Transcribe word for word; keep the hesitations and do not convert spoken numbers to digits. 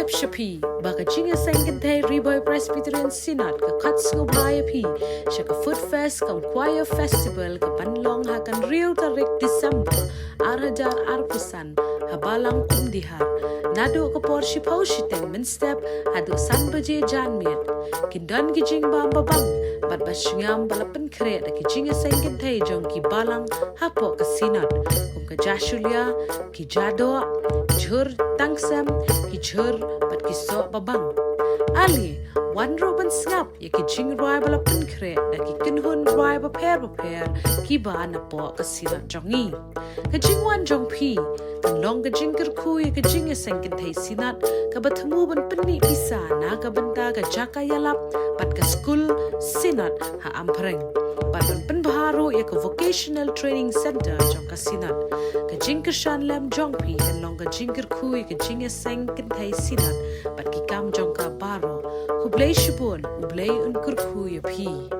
Sha phi ba ka jingïaseng kynthei Ri Bhoi Presbyterian Synod ka khot sngewbha ïa phi sha ka Food Fest cum Choir Festival ka ban long ha ka hynriew tarik December ar hajar arphew san ha Balang Umdihar, naduh ka por shiphew shiteng mynstep haduh san baje janmiet. Kin don ki jingbam babang bad ba shngiam ba la pynkhreh da ki jingïaseng kynthei jong ki balang hapoh ka Synod, kum ka jashulia, ki jadoh, jhur tangsem, ki jhur bad ki soh babang. Ale, wan ruh ban sngap ïa ki jingrwai ba la pynkhreh da ki kynhun rwai bapher bapher kiba napoh ka Synod jong ngi. Ka jingwan jong phi kan long ka jingkyrkhu ïa ka jingïaseng kynthei Synod kaba thmu ban pynmih pisa na ka bynta ka jaka ïalap bad ka skul Synod ha Amphreng, bad ban pynbha ruh ïa ka Vocational Training Centre jong ka Synod. Ka jingkyrshan lem jong phi kan long ka jingkyrkhu ïa ka jingïaseng kynthei Synod bad ki kam jong ka baroh. Khublei shibun, U Blei un kyrkhu ïa phi.